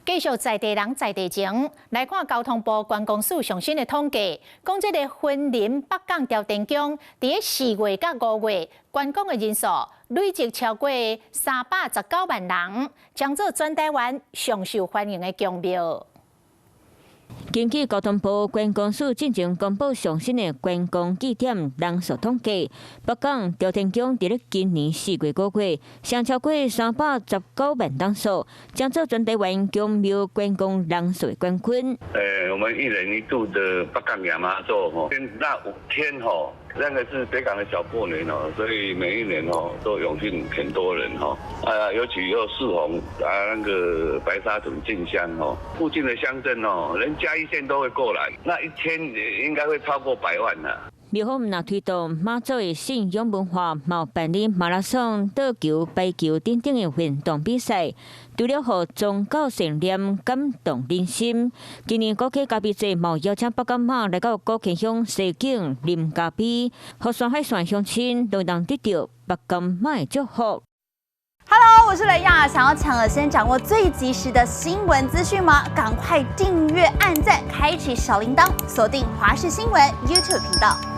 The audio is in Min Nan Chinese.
繼續在地人在地情，來看交通部觀光署上新的統計，講這个雲林北港朝天宮，佇咧4月佮5月觀光的人數累積超過319萬人，將做全台灣上受歡迎的宮廟。根據交通部觀光署進前公布上新的觀光景點人數統計，北港朝天宮佇咧今年4月、5月，上超過319萬人數，將做全台灣宮廟觀光人數的冠軍。我們一年一度的北港亞媽祖吼，那5天吼，那個是北港的小過年哦，所以每一年哦都湧進很多人吼，啊，尤其又適逢啊那個白沙屯進香哦，附近的鄉鎮哦，連嘉義縣都會過來，那一天應該會超過百萬啦。廟方毋但推動媽祖的信仰文化，嘛有辦理馬拉松、桌球、排球等等的運動比賽，除了予宗教信念感動人心，今年古坑咖啡節嘛有邀請北港媽來到古坑鄉西景啉咖啡，予山海線鄉親都能得著北港媽的祝福。 Hello，我是雷亞，想要搶了先掌握最及時的新聞資訊嗎？趕快訂閱、按讚、開啟小鈴鐺，鎖定華視新聞 YouTube 頻道。